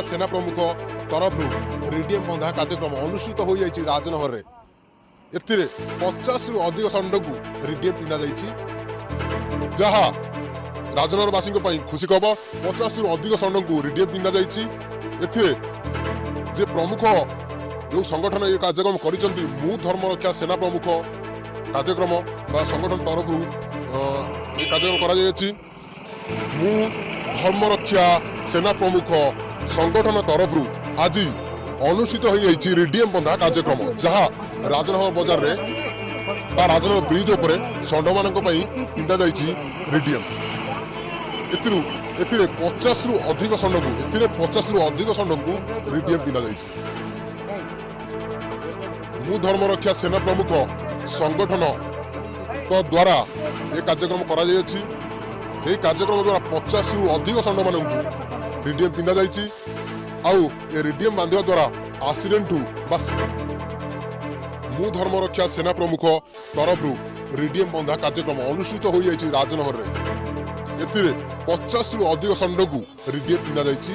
ସେନା ପ୍ରମୁଖ ତରଫରୁ ରିଡିଏମ୍ ବନ୍ଧା କାର୍ଯ୍ୟକ୍ରମ ଅନୁଷ୍ଠିତ ହୋଇଯାଇଛି ରାଜନଗରରେ। ଏଥିରେ 50ରୁ ଅଧିକ ଷଣ୍ଢକୁ ରିଡିଏମ୍ ପିନ୍ଧାଯାଇଛି, ଯାହା ରାଜନଗରବାସୀଙ୍କ ପାଇଁ ଖୁସି ଖବର। 50ରୁ ଅଧିକ ଷଣ୍ଢଙ୍କୁ ରିଡିଏମ୍ ପିନ୍ଧାଯାଇଛି। ଏଥିରେ ଯେ ପ୍ରମୁଖ ଯେଉଁ ସଂଗଠନ ଏ କାର୍ଯ୍ୟକ୍ରମ କରିଛନ୍ତି, ମୁଁ ଧର୍ମରକ୍ଷା ସେନା ପ୍ରମୁଖ କାର୍ଯ୍ୟକ୍ରମ ବା ସଂଗଠନ ତରଫରୁ ଏ କାର୍ଯ୍ୟକ୍ରମ କରାଯାଇଅଛି। ମୁଁ ଧର୍ମରକ୍ଷା ସେନା ପ୍ରମୁଖ ସଂଗଠନ ତରଫରୁ ଆଜି ଅନୁଷ୍ଠିତ ହୋଇଯାଇଛି ରିଡିଏମ୍ ବନ୍ଧା କାର୍ଯ୍ୟକ୍ରମ, ଯାହା ରାଜନଗର ବଜାରରେ ବା ରାଜନଗର ବ୍ରିଜ ଉପରେ ଷଣ୍ଢମାନଙ୍କ ପାଇଁ ପିନ୍ଧାଯାଇଛି ରିଡିଏମ୍। ଏଥିରେ 50ରୁ ଅଧିକ ଷଣ୍ଢକୁ ଏଥିରେ 50ରୁ ଅଧିକ ଷଣ୍ଢଙ୍କୁ ରିଡିଏମ୍ ପିନ୍ଧାଯାଇଛି। ମୁଁ ଧର୍ମରକ୍ଷା ସେନା ପ୍ରମୁଖ ସଂଗଠନଙ୍କ ଦ୍ୱାରା ଏ କାର୍ଯ୍ୟକ୍ରମ କରାଯାଇଅଛି। ଏହି କାର୍ଯ୍ୟକ୍ରମ ଦ୍ୱାରା 50ରୁ ଅଧିକ ଷଣ୍ଢମାନଙ୍କୁ ରିଡିଏମ୍ ପିନ୍ଧାଯାଇଛି। ଆଉ ଏ ରିଡିଏମ୍ ବାନ୍ଧିବା ଦ୍ୱାରା ଆକ୍ସିଡେଣ୍ଟଠୁ ବା ମୁଁ ଧର୍ମରକ୍ଷା ସେନା ପ୍ରମୁଖ ତରଫରୁ ରିଡିଏମ୍ ବନ୍ଧା କାର୍ଯ୍ୟକ୍ରମ ଅନୁଷ୍ଠିତ ହୋଇଯାଇଛି ରାଜନଗରରେ। ଏଥିରେ 50ରୁ ଅଧିକ ଷଣ୍ଢକୁ ରିଡିଏମ୍ ପିନ୍ଧାଯାଇଛି।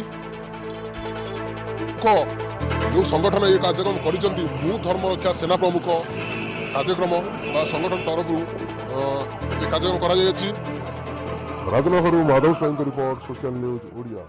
ଯେଉଁ ସଂଗଠନ ଏ କାର୍ଯ୍ୟକ୍ରମ କରିଛନ୍ତି, ମୁଁ ଧର୍ମରକ୍ଷା ସେନା ପ୍ରମୁଖ କାର୍ଯ୍ୟକ୍ରମ ବା ସଂଗଠନ ତରଫରୁ ଏ କାର୍ଯ୍ୟକ୍ରମ କରାଯାଇଅଛି। ରାଜନଗରରୁ ମାଧବ ସ୍ୱାଇଁଙ୍କ ରିପୋର୍ଟ, ସୋସିଆଲ ନ୍ୟୁଜ୍ ଓଡ଼ିଆ।